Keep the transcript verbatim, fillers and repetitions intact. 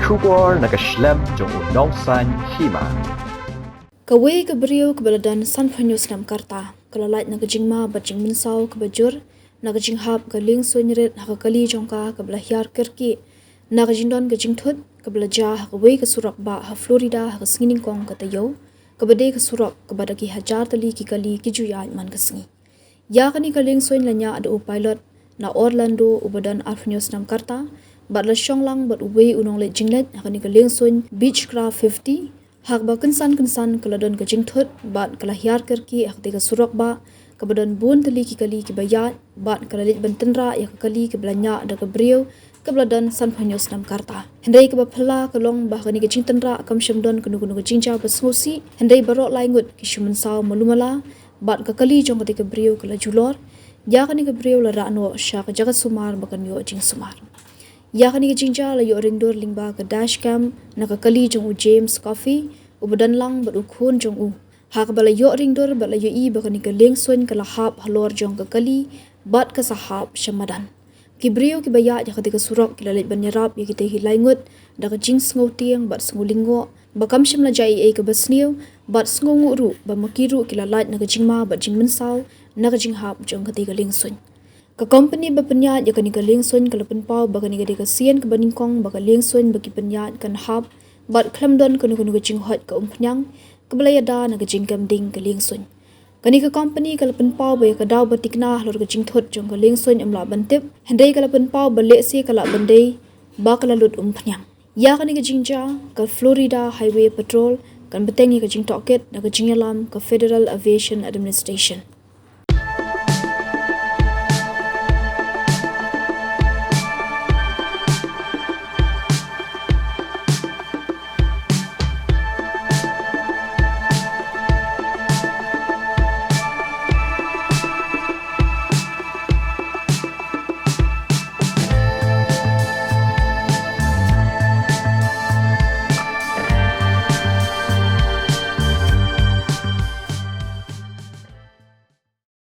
Khubor na ka shlem jong u Nongsaiñ Hima. Kawei ka briew kaba la don sanphew hynñiew snem ka rta ka la lait na ka jingma bad jingmynsaw kaba jur na ka jinghap ka liengsuiñ rit ha ka kali jong ka kaba la hiar kyrkieh na ka jingdon ka jingthut kaba la jia ha kawei ka surok bah ha Florida ha ka sngi Nyngkong ka taïew, kaba dei ka surok kaba da ki hajar tylli ki kali ki ju ïaid man ka sngi. Ïa kane ka liengsuiñ la ñiah da u pilot na Orlando uba don arphew hynñiew snem ka rta bad la shong lang bad uwei u nongleit jingleit ha kane ka liengsuiñ Beechcraft fifty, ha kaba kynsan kynsan ka la don ka jingthut bad ka la hiar kyrkieh ha katei ka surok bah kaba don bun tylli ki kali kiba ïaid bad ka la leit ban tynrah ïa ka kali kaba la ñiah da ka briew kaba la don sanphew hynñiew snem ka rta. Hynrei kaba phylla ka long ba ha kane ka jingtynrah kam shym don kano kano ka jingjia ba sngewsih, hynrei baroh lai ngut ki shu mynsaw malu mala bad ka kali jong katei ka briew ka la julor. Ïa kane ka briew la rah noh sha ka jaka sumar ba kan ïoh jingsumar. Ïa kane ka jingjia la ïoh ringdur lyngba ka dash cam na ka kali jong u James Coffey uba don lang bad u khun jong u, ha kaba la ïoh ringdur bad la ïohi ba kane ka liengsuiñ ka la hap halor jong ka kali bad ka sa hap sha madan. Ki briew kiba ïaid ha katei ka surok ki la leit ban ïarap ïa kitei ki lai ngut da ka jingsngewtieng bad sngewlyngngoh ba kam shym la jia ei ei kaba sniew bad sngewnguh ruh ba ma ki ruh ki la lait na ka jingma bad jingmynsaw na ka jinghap jong katei ka liengsuiñ. Ka kompani ba pynïaid ïa kane ka liengsuiñ ka la pynpaw ba kane ka dei ka sien kaba nyngkong ba ka liengsuiñ ba ki pynïaid kan hap bad khlem don kano kano ka jinghoid ka umphniang kaba la ïada na ka jingkem ding ka liengsuiñ. Kane ka kompani ka la pynpaw ba ïa ka daw ba thikna halor ka jingthut jong ka liengsuiñ ym lah ban tip, hynrei ka la pynpaw ba lehse ka lah ban dei ba ka la lut umphniang. Ïa kane ka jingjia ka Florida Highway Patrol kan bteng ïa ka jingtohkit da ka jingïalam ka Federal Aviation Administration.